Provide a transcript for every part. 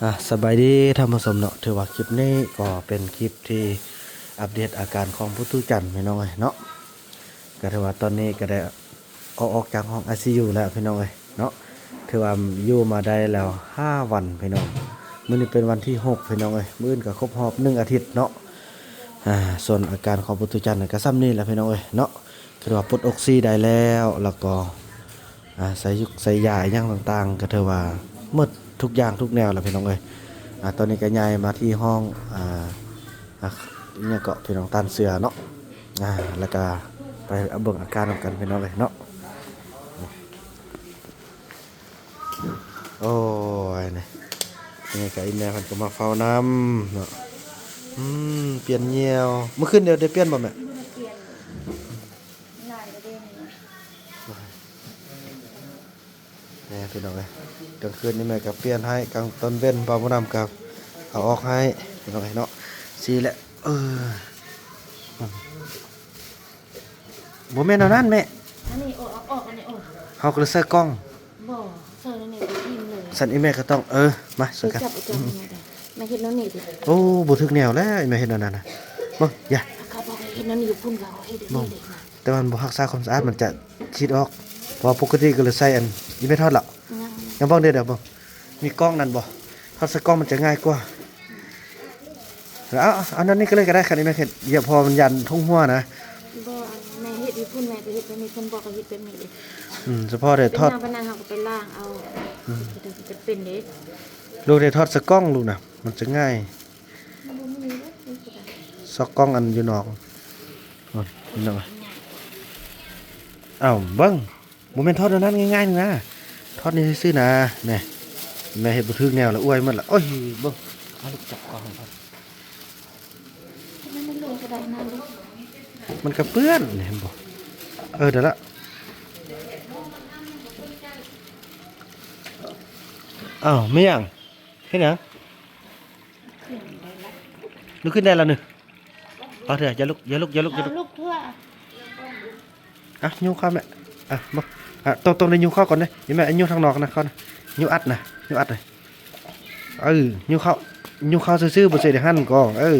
ອ່າ ສະບາຍດີທ່ານຜູ້ຊົມເນາະ, ຖືວ່າຄລິບນີ້ກໍເປັນຄລິບທີ່ອັບເດດອາການຂອງປຸດຕູຈັນ ພີ່ນ້ອງເອີຍເນາະ. ກໍຖືວ່າຕອນນີ້ກໍໄດ້ເອົາອອກຈາກຫ້ອງໄອຊີຢູແລ້ວ ພີ່ນ້ອງເອີຍເນາະ. ຖືວ່າຢູ່ມາໄດ້ແລ້ວຫ້າວັນ ພີ່ນ້ອງ, ມື້ນີ້ເປັນວັນທີຫົກ ພີ່ນ້ອງເອີຍ, ມື້ອື່ນກໍຄົບຮອບໜຶ່ງອາທິດເນາະ. ອ່າ ສ່ວນອາການຂອງປຸດຕູຈັນກໍສ່ຳນີ້ແຫຼະ ພີ່ນ້ອງເອີຍເນາະ, ຖືວ່າປົດອົກຊີໄດ້ແລ້ວ ແລ້ວກໍ ອ່າ ໃສ່ຢຸກໃສ່ຢາອີ່ຫຍັງຕ່າງໆ ກໍຖືວ່າໝົດທຸກຢ່າງທຸກແນວແລ້ວ ພີ່ນ້ອງເອີຍ. ອ່າ ຕອນນີ້ກໍຍ້າຍມາທີ່ຫ້ອງ ອ່າ ອ່າ ອີ່ຫຍັງເກາະ ພີ່ນ້ອງ, ຕ້ານເສືອເນາະ. ອ່າ ແລ້ວກໍໄປເບິ່ງອາການນຳກັນ ພີ່ນ້ອງເອີຍເນາະ. ໂອ້ຍ ນີ້ ນີ້ກໍອີ່ແມ່ເພິ່ນກໍມາເຝົ້ານຳເນາະ. ອືມ ປ່ຽນຍ່ຽວ, ມື້ຄືນດຽວໄດ້ປ່ຽນບໍ່ແມ່? ບໍ່ໄດ້ປ່ຽນ, ຫຼາຍແລ້ວເດ້ນີ້. ແນ່ ພີ່ນ້ອງເອີຍ, ກາງຄືນນີ້ແມ່ກໍປ່ຽນໃຫ້, ກາງຕອນເວັນບ່າວບຸນນຳກໍເອົາອອກໃຫ້ ພີ່ນ້ອງເອີຍເນາະ. ຊີ້ແຫຼະ ເອີ ບໍ່ແມ່ນແນວນັ້ນແມ່. ອັນນີ້ ໂອ້ ເອົາອອກ ອັນນີ້ ໂອ້ ເຮົາກໍເລີຍໃສ່ກ່ອງ. ບໍ່ ໃສ່ໃນນີ້ກໍຖິ້ມເລີຍ. ຊັ້ນອີ່ແມ່ກໍຕ້ອງ ເອີ ມາໃສ່ກັນ. ຈັບ ຈັບ ອືມ ແມ່ເຮັດແນວນີ້ຕິ. ໂອ້ ບໍ່ຖືກແນວແລ້ວ ອີ່ແມ່ເຮັດແນວນັ້ນນະ. ເບິ່ງ ຢ່າ ເຂົາບອກໃຫ້ເຮັດແນວນີ້ຢູ່ພຸ້ນ ເຂົາເຮັດແບບນີ້ເດ້. ແຕ່ວ່າມັນບໍ່ຮັກສາຄວາມສະອາດ, ມັນຈະສີດອອກ. ເພາະວ່າປົກກະຕິກໍເລີຍໃສ່ອັນ ອີ່ແມ່ຖອດລະ. ຍັງ ຍັງເບິ່ງເດີ້ ເບິ່ງ ມີກ້ອງນັ້ນບໍ່? ຖອດໃສ່ກ້ອງມັນຈະງ່າຍກວ່າ. ເອົາ ເອົາ ເອົາອັນນັ້ນນີ້ກໍເລີຍກໍໄດ້ ຄັນນີ້ແມ່ເຮັດ ຢ່າ ເພາະວ່າມັນຢ້ານຖົງຫົວນະ. ບໍ່ ອັນແມ່ເຮັດຢູ່ພຸ້ນ ແມ່ກໍເຮັດແບບນີ້, ເພິ່ນບອກໃຫ້ເຮັດແບບນີ້ເດ້. ອືມ ສະເພາະໄດ້ຖອດ ເປັນຫຍັງປານນັ້ນ ເຮົາກໍໄປລ້າງເອົາ. ອືມ ຈະເປັນເດ້. ລູກໄດ້ຖອດໃສ່ກ້ອງລູກນະ ມັນຈະງ່າຍ. ມັນບໍ່ມີເດ້ ມັນຊິໄດ້ ຊອກກ້ອງອັນຢູ່ນອກ. ໂອ້ຍ ພີ່ນ້ອງເອີຍ ເອົ້າ ເບິ່ງ ບໍ່ແມ່ນຖອດແນວນັ້ນງ່າຍໆນະ, ຖອດນີ້ຊື່ໆນະ. ແນ່ ແມ່ເຮັດບໍ່ຖືກແນວລະ ອວຍໝົດລະ. ໂອ້ຍ ເບິ່ງ ເອົາລູກຈັບກ້ອງໃຫ້ເພິ່ນ. ມັນກໍເປື້ອນ ເຫັນບໍ່? ເອີ ໄດ້ລະ. ອ້າວ ແມ່ນຫຍັງ? ເຮັດຫຍັງ? ລຸກຂຶ້ນໄດ້ແລ້ວນີ້. ເອົາເຖອະ ຢ່າລຸກ ຢ່າລຸກ ຢ່າລຸກ ຢ່າລຸກ ເອົາລຸກເຖອະ. ອ່ະ ຍູ້ເຂົ້າແມ່. ອ່ະ ບໍ່ ອ່ະ ຕ້ອງ ຕ້ອງໄດ້ຍູ້ເຂົ້າກ່ອນເດ້. ນີ້ແມ່ ຍູ້ທາງນອກນະ ເຂົ້ານະ. ຍູ້ອັດນະ ຍູ້ອັດນະ. ເອີ ຍູ້ເຂົ້າ ຍູ້ເຂົ້າຊື່ໆ ບໍ່ໃສ່ໄດ້ຫັ້ນກໍ ເອີ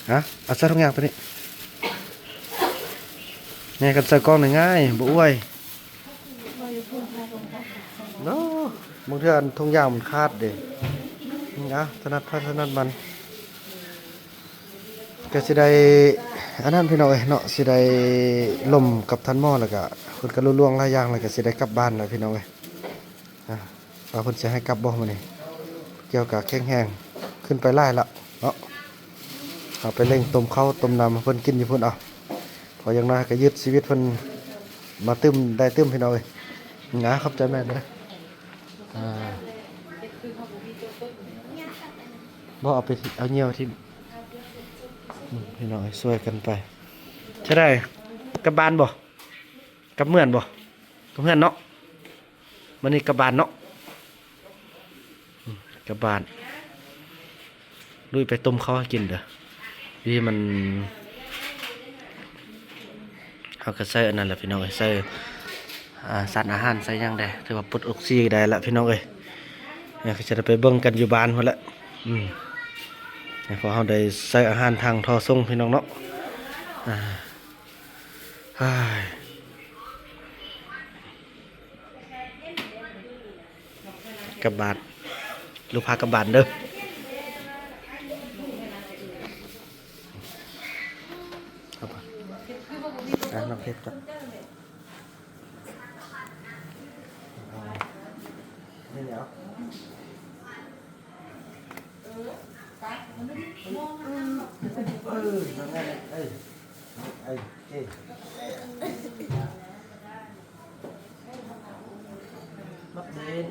ຮະ ເອົາໃສ່ຖົງຢາງໂຕນີ້. ແນ່ ຄັນໃສ່ກ່ອງນີ້ງ່າຍ ບໍ່ອວຍ. ເນາະ ບາງເທື່ອອັນຖົງຢາງມັນຂາດເດ້. ອາ ຖະໜັດໃຜຖະໜັດມັນ. ກໍຊິໄດ້ອັນນັ້ນ ພີ່ນ້ອງເອີຍເນາະ, ຊິໄດ້ລົມກັບທ່ານໝໍ ແລ້ວກະເພິ່ນກໍລຸລ່ວງຫຼາຍຢ່າງ ແລ້ວກະຊິໄດ້ກັບບ້ານແລ້ວ ພີ່ນ້ອງເອີຍ. ອາ ວ່າເພິ່ນຊິໃຫ້ກັບບໍ່ມື້ນີ້, ກ່ຽວກະແຂງແຮງຂຶ້ນໄປຫຼາຍແລ້ວເນາະ. ເຮົາໄປເລັ່ງຕົ້ມເຂົ້າຕົ້ມນ້ຳໃຫ້ເພິ່ນກິນຢູ່ພຸ້ນເອົາ. ພໍຢ່າງໜ້ອຍກໍຢືດຊີວິດເພິ່ນມາຕື່ມໄດ້ຕື່ມ ພີ່ນ້ອງເອີຍ. ນະ ຂອບໃຈແມ່ເດີ. ອ່າ ບໍ່ເອົາໄປ ເອົາຍ່ຽວຖິ້ມ. ອືມ ພີ່ນ້ອງເອີຍ ຊ່ວຍກັນໄປ. ຈະໄດ້ກັບບ້ານບໍ່? ກັບເມືອນບໍ່? ກັບເຮືອນເນາະ. ມື້ນີ້ກັບບ້ານເນາະ. ອືມ ກັບບ້ານ ລຸຍໄປຕົ້ມເຂົ້າໃຫ້ກິນເດີ. ທີ່ມັນ ເຮົາກໍໃສ່ອັນນັ້ນແຫຼະ ພີ່ນ້ອງເອີຍ, ໃສ່ ອ່າ ສານອາຫານ ໃສ່ຫຍັງໄດ້. ຖືວ່າປົດອົກຊີໄດ້ລະ ພີ່ນ້ອງເອີຍ. ເຮົາກໍຈະໄດ້ໄປເບິ່ງກັນຢູ່ບ້ານພຸ້ນແຫຼະ. ອືມ ເພາະເຮົາໄດ້ໃສ່ອາຫານທາງທໍ່ສົ່ງ ພີ່ນ້ອງເນາະ. ອ່າ ເຮີ້ຍ ກັບບ້ານ ລູກພາກັບບ້ານເດີ. ເອົາໄປ ອ່ະ ນ້ອງເພັດກ່ອນ. ເອົາ ນີ້ແຫຼະ. ເອີ ນັ້ນແຫຼະ ເອີ ເອີ ເອີ ມັກເດນ.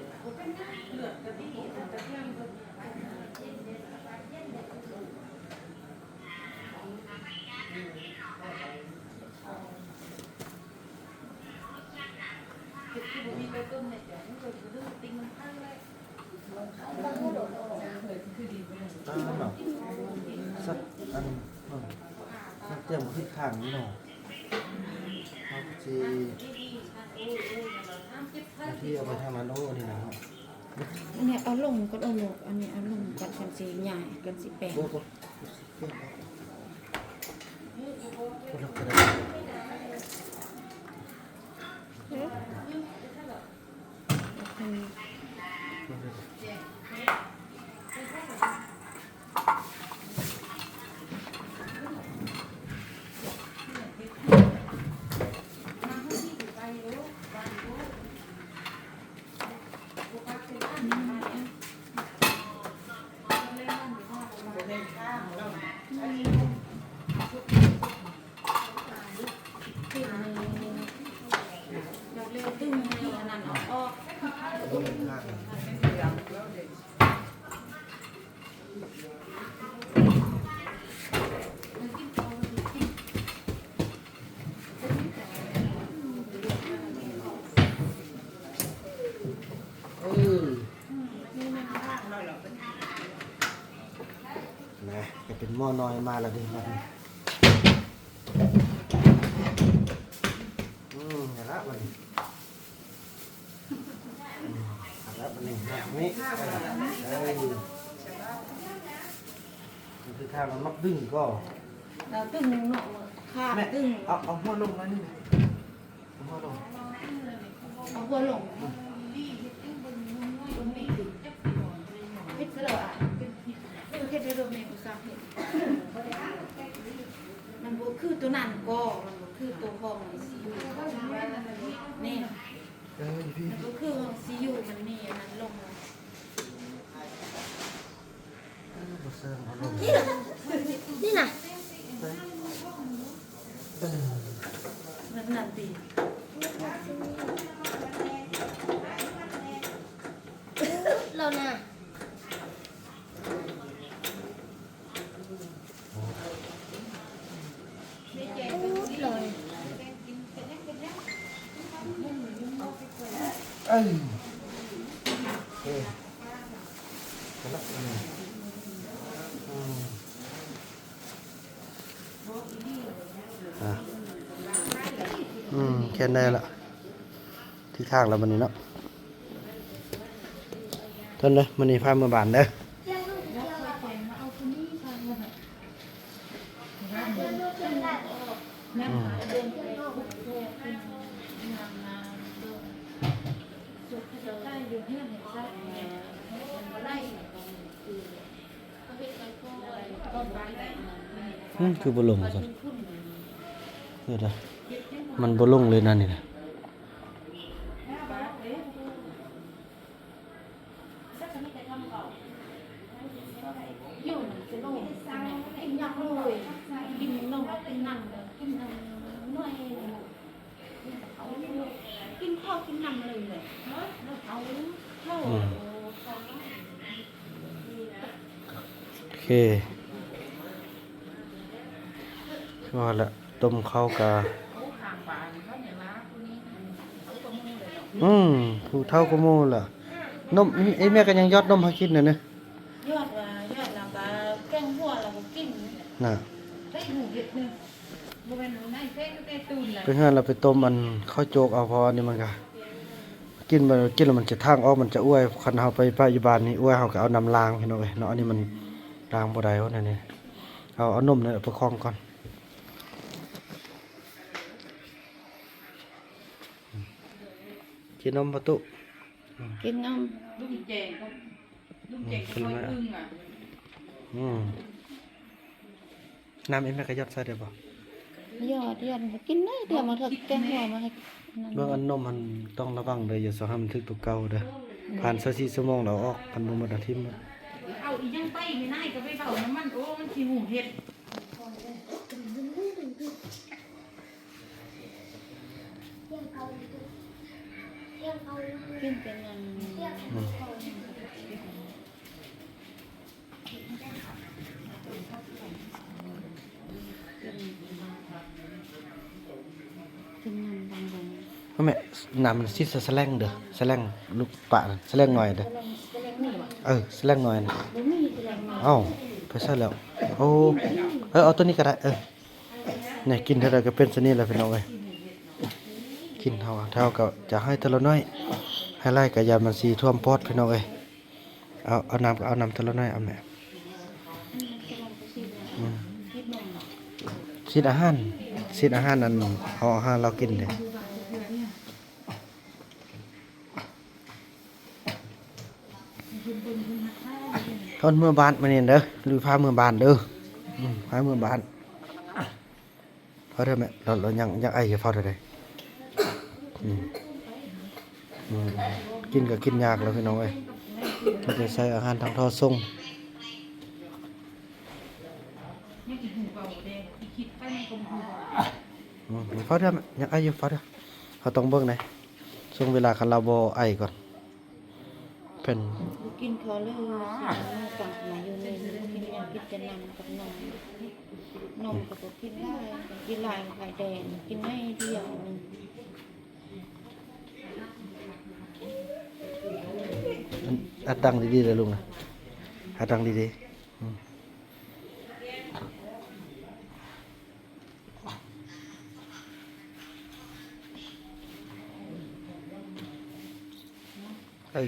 ຕາມເນາະ ສັກອັນ ເບິ່ງ ມັນຕຽມບໍ່ຖືກທາງນີ້ເນາະ. ເຮົາຊິ ມາທີ່ເອົາໄປທາງນັ້ນ. ໂອ້ ອັນນີ້ນະເນາະ. ອັນນີ້ເອົາລົງກ່ອນ ເອີ ອັນນີ້ເອົາລົງກ່ອນ ຈັ່ງຊິຍ້າຍ ຈັ່ງຊິແປງ. ນະ ກະເປັນໝໍ້ນ້ອຍມາແລ້ວເດ້ບັດນີ້. ອືມ ຫັ້ນລະບັດນີ້ ອືມ ຫັ້ນລະບັດນີ້ ນີ້ ເອີ ເອີ ມັນຄືທາງມັກດຶງກໍ ເອົາດຶງເນາະ ຂາດດຶງ ເອົາ ເອົາຫົວລົງໜ້ອຍໜຶ່ງ. ເອົາຫົວລົງ ເອົາຫົວລົງ ເຮັດຊະແລ້ວອະ ເຮັດໃຫ້ໂດດແມ່ນຜູ້ສາວເຮັດ ມັນບໍ່ຄືໂຕນັ້ນກໍ ມັນບໍ່ຄືໂຕຂອງໄອຊີຢູ ແມ່ນ ເອີ ມັນບໍ່ຄືຂອງໄອຊີຢູ ມັນມີອັນນັ້ນລົງ. ນີ້ນະ ເອີ ນັ້ນ ນັ້ນຕິ ລາວນະ ເອີ ເອີ ເອີ ອືມ ອ່າ ອືມ ແຄ່ນັ້ນລະ ຖືກທາງແລ້ວບັດນີ້ເນາະ ເດີ ມື້ນີ້ພາເມືອບ້ານເດີ. ອືມ ອືມ ຄືບໍ່ລົງຊັ້ນ ເດີ ມັນບໍ່ລົງເລີຍນະນີ້ນະ. ກິນເຂົ້າກິນນ້ຳເລີຍ ເອົາເຂົ້າ ອືມ ໂອເຄ ຄືວ່າລະ ຕົ້ມເຂົ້າກະ ອືມ ຜູ້ເຖົ້າກວ່າໝູ່ລະ ນົມ ອີ່ແມ່ກະຍັງຢອດນົມໃຫ້ກິນນະ ຢອດວ່າ ຢອດແລ້ວກະແກງຫົວແລ້ວກະກິນນະ ໄດ້ຫູເຫັດນະ ບໍ່ແມ່ນໃນເຟສແຕ່ຕູນລະ ໄປເຮືອນລະ ໄປຕົ້ມອັນເຂົ້າໂຈກເອົາ ເພາະອັນນີ້ມັນກະ ກິນ ມັນ ກິນແລ້ວມັນຈະທາງອອກ ມັນຈະອ້ວຍ ຄັນເຮົາໄປປະຢູ່ບ້ານນີ້ ອ້ວຍ ເຮົາກະເອົານ້ຳລ້າງ ພີ່ນ້ອງເອີຍເນາະ ອັນນີ້ມັນລ້າງບໍ່ໄດ້ເນາະ ອັນນີ້ ເອົາ ເອົານົມນີ້ໄປຄອງກ່ອນ. ກິນນົມບໍ່ຕູ້? ກິນນົມ ລຸງແຈງກໍ ລຸງແຈງກໍເອົາອຶ່ງອະ ອືມ ນ້ຳອີ່ແມ່ກະຢອດໃສ່ໄດ້ບໍ່? ຢອດ ຢອດ ກິນໜ້ອຍດຽວ ມາເຖິງແກງຫົວມາໃຫ້ ເບິ່ງອັນນົມຫັ້ນຕ້ອງລະວັງເດີ ຢ່າໃຫ້ມັນຖືກໂຕເກົ່າເດີ ຜ່ານຊາວສີ່ຊົ່ວໂມງແລ້ວເອົາອອກ ຄັນບໍ່ໝົດເອົາຖິ້ມ. ເອົາອີ່ຫຍັງໄປແມ່ນາຍ ກະໄປເວົ້ານຳມັນ ໂອ້ ມັນຂີ້ຫູເຫັດ. ກິນແຕ່ນັ້ນ ອືມ ກິນນ້ຳດັງໆ ແມ່ ນ້ຳມັນຊິດໃສ່ສະແລັງເດີ ສະແລັງລູກປະນັ້ນ ສະແລັງໜ້ອຍເດີ ສະແລັງນີ້ຫວາ? ເອີ ສະແລັງໜ້ອຍນະ ບໍ່ມີສະແລັງນ້ອຍ ເອົ້າ ໄປໃສແລ້ວ? ໂອ້ ເອີ ເອົາໂຕນີ້ກະໄດ້ ເອີ. ນີ້ ກິນເທົ່າໃດກະເປັນຊະນີ້ແຫຼະ ພີ່ນ້ອງເອີຍ ກິນເທົ່າ ເທົ່າກະຈະໃຫ້ເທື່ອລະໜ້ອຍ ໃຫ້ໄລ່ກະຢ້ານມັນຊິຖ້ວມປອດພີ່ນ້ອງເອີຍ. ເອົາ ເອົານ້ຳ ເອົານ້ຳເທື່ອລະໜ້ອຍເອົາແມ່. ອືມ ຊິດອາຫານ ຊິດອາຫານ ອັນເຮົາ ເຮົາ ເຮົາກິນເດ້. ທ່ານເມືອບ້ານມື້ນີ້ເດີ ຫຼືພາເມືອບ້ານເດີ. ອືມ ພາເມືອບ້ານ. ພໍເດີແມ່ ລາວ ລາວຍັງ ຍັງໄອຢູ່. ພໍເດີ ອືມ ອືມ ກິນກໍກິນຍາກແລ້ວພີ່ນ້ອງເອີຍ. ມັນຈະໃຊ້ອາຫານທາງທໍ່ສົ່ງ. ອືມ ພໍເດີແມ່ ຍັງໄອຢູ່. ພໍເດີ ເຮົາຕ້ອງເບິ່ງໃດ ຊ່ວງເວລາ ຄັນລາວບໍ່ໄອກ່ອນ. ເພິ່ນ ບໍ່ກິນເຂົ້າເລີຍ ມາກັບມາຢູ່ນີ້ ກິນຫຍັງກິນແຕ່ນ້ຳກັບນົມ. ນົມກໍບໍ່ກິນຫຼາຍ ກິນຫຼາຍຂາຍແດງ ກິນໜ້ອຍດຽວໜຶ່ງ. ອັນ ອັດຕັ້ງດີໆເດີລຸງນະ ອັດຕັ້ງດີໆ. ອືມ ເອີ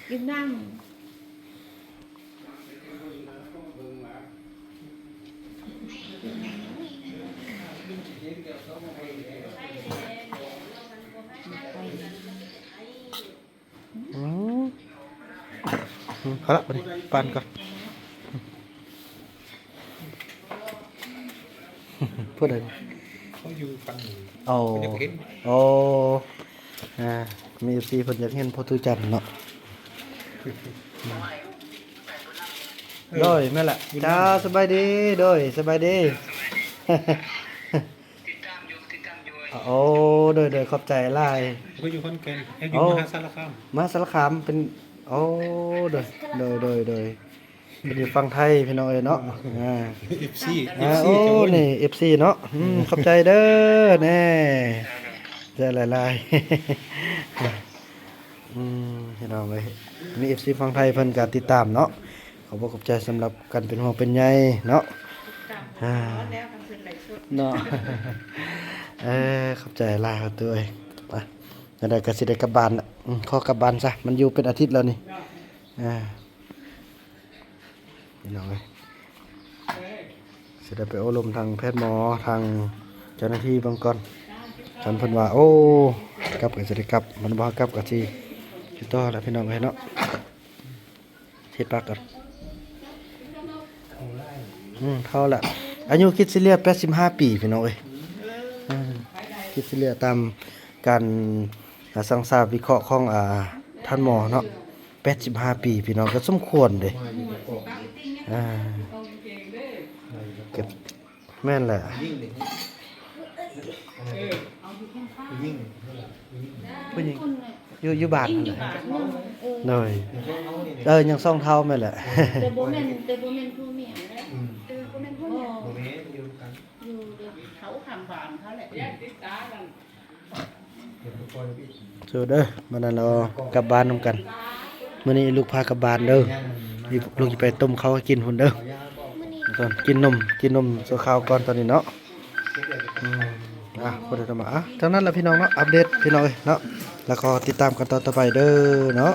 ກິນນ້ຳ. ອືມ ອືມ ພໍລະ ບາດນີ້ປານກ່ອນ. ຜູ້ໃດ? ເຂົາຢູ່ຝັ່ງນີ້ ໂອ້ ເຂົາຢາກເຫັນ. ໂອ້ ອ່າ ມີເອັຟຊີເພິ່ນຢາກເຫັນພໍ່ຕູ້ຈັນເນາະ. ໂດຍ ແມ່ນລະ ເຈົ້າ ສະບາຍດີ. ໂດຍ ສະບາຍດີ. ຕິດຕາມຢູ່ ຕິດຕາມຢູ່. ໂອ້ ໂດຍ ໂດຍ ຂອບໃຈຫຼາຍ. ເພິ່ນຢູ່ຂອນແກ່ນ ເອີ ຢູ່ມະຫາສາລະຄາມ. ມະຫາສາລະຄາມເປັນ ໂອ້ ໂດຍ ໂດຍ ໂດຍ ໂດຍ ເພິ່ນຢູ່ຝັ່ງໄທພີ່ນ້ອງເອີຍເນາະ. ອ່າ ເອັຟຊີ ອ່າ ເອັຟຊີ ໂອ້ ເຈົ້າເອີຍ ນີ້ ເອັຟຊີ ເນາະ. ອືມ ຂອບໃຈເດີ ແນ່ ໃຈຫຼາຍໆ. ອືມ ພີ່ນ້ອງເອີຍ ມີເອັຟຊີຝັ່ງໄທເພິ່ນກໍຕິດຕາມເນາະ. ຂອບອົກຂອບໃຈສຳລັບການເປັນຫ່ວງເປັນໃຍເນາະ. ອ່າ ເນາະ ເອີ ຂອບໃຈຫຼາຍ ເຮົາຕົວເອີຍ. ໄປ ຈັ່ງໃດກໍຊິໄດ້ກັບບ້ານລະ. ອືມ ຂໍກັບບ້ານຊະ ມັນຢູ່ເປັນອາທິດແລ້ວນີ້. ອ່າ ພີ່ນ້ອງເອີຍ ຊິໄດ້ໄປໂອ້ລົມທາງແພດໝໍ ທາງເຈົ້າໜ້າທີ່ເບິ່ງກ່ອນ. ຄັນເພິ່ນວ່າ ໂອ້ ກັບກໍຊິໄດ້ກັບ ຄັນບໍ່ໃຫ້ກັບກໍຊິຢູ່ຕໍ່ແຫຼະ ພີ່ນ້ອງເອີຍເນາະ. ເຮັດປາກກ່ອນ. ອືມ ເທົ່າລະ ອາຍຸຄິດສະເລ່ຍແປດສິບຫ້າປີ ພີ່ນ້ອງເອີຍ. ອືມ ຄິດສະເລ່ຍຕາມການ ອາ ສັງສາວິເຄາະຂອງ ອາ ທ່ານໝໍເນາະ ແປດສິບຫ້າປີ ພີ່ນ້ອງ ກໍສົມຄວນເດ້. ອ່າ ເກັບ ແມ່ນແຫຼະ ຜູ້ຍິງ ຜູ້ຍິງ ຜູ້ຍິງ ຜູ້ຍິງ ຜູ້ຍິງ ຜູ້ຍິງ ຢູ່ ຢູ່ບ້ານຫັ້ນແຫຼະ. ໂດຍ ເອີ ຍັງສອງເທົ່າ ແມ່ນແຫຼະ. ແຕ່ບໍ່ແມ່ນ ແຕ່ບໍ່ແມ່ນຜົວເມຍນະ. ອືມ ເອີ ບໍ່ແມ່ນຜົວເມຍນ ບໍ່ແມ່ນ ຢູ່ນຳກັນ ຢູ່ເດ້ ເຂົາຂ້າງບ້ານເຂົາແຫຼະ. ສູ້ເດີ ມື້ນັ້ນລາວກັບບ້ານນຳກັນ. ມື້ນີ້ລູກພາກັບບ້ານເດີ ລູກຊິໄປຕົ້ມເຂົ້າໃຫ້ກິນພຸ້ນເດີ. ກ່ອນ ກິນນົມ ກິນນົມຊົ່ວຄາວກ່ອນຕອນນີ້ເນາະ. ອືມ ອ່ະ ບໍ່ໄດ້ທຳມາ ອ່ະ ເທົ່ານັ້ນລະພີ່ນ້ອງເນາະ ອັບເດດພີ່ນ້ອງເອີຍເນາະ. ແລ້ວກໍຕິດຕາມກັນຕອນຕໍ່ໄປເດີເນາະ.